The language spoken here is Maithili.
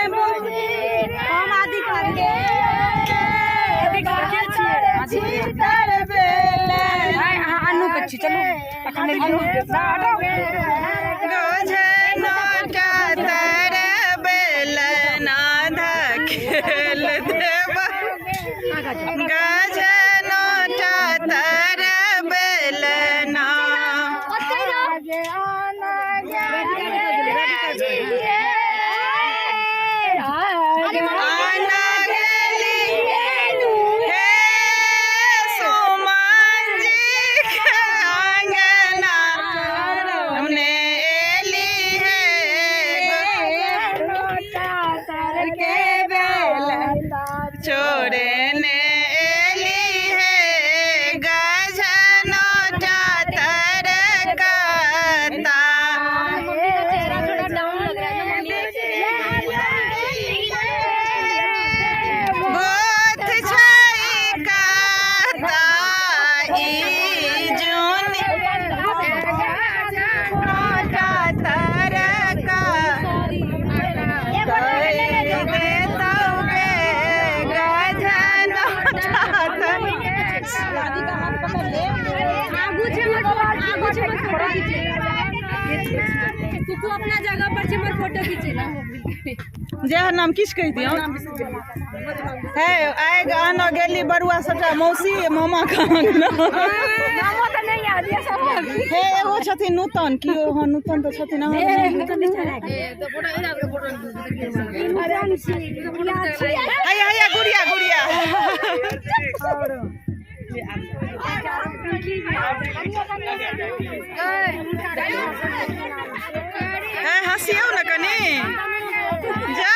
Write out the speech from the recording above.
हम आदि अनु के छी, चलू अखन अनु। खेल देब गजनो तर बेलना। आना गेली हे सुमन जी के अंगना, हमने एली हे के बेल चोरे ने एली हे गजनो तर कता। मम्मी का चेहरा थोड़ा डाउन लग रहा है ना मम्मी? गोथ छै काता ई जुन तरका देतौ गे गजनो आगू छै हमर, आगू छै हमर, फोटो खींचे। कुकू अपना जगह पर छै, हमर फोटो खींचे ना। जय नाम किछु कहि दियौ हे। आइ आनो गेली बरुआ सबटा मौसी मामा के अंगना। नामो तो नहीं याद है सब। हे, एगो छथिन नूतन कियो। हँ, नूतन तऽ छथिन अहाँ। हैया हैया, गुड़िया गुड़िया। हे, हँसियौ ने कनि जा।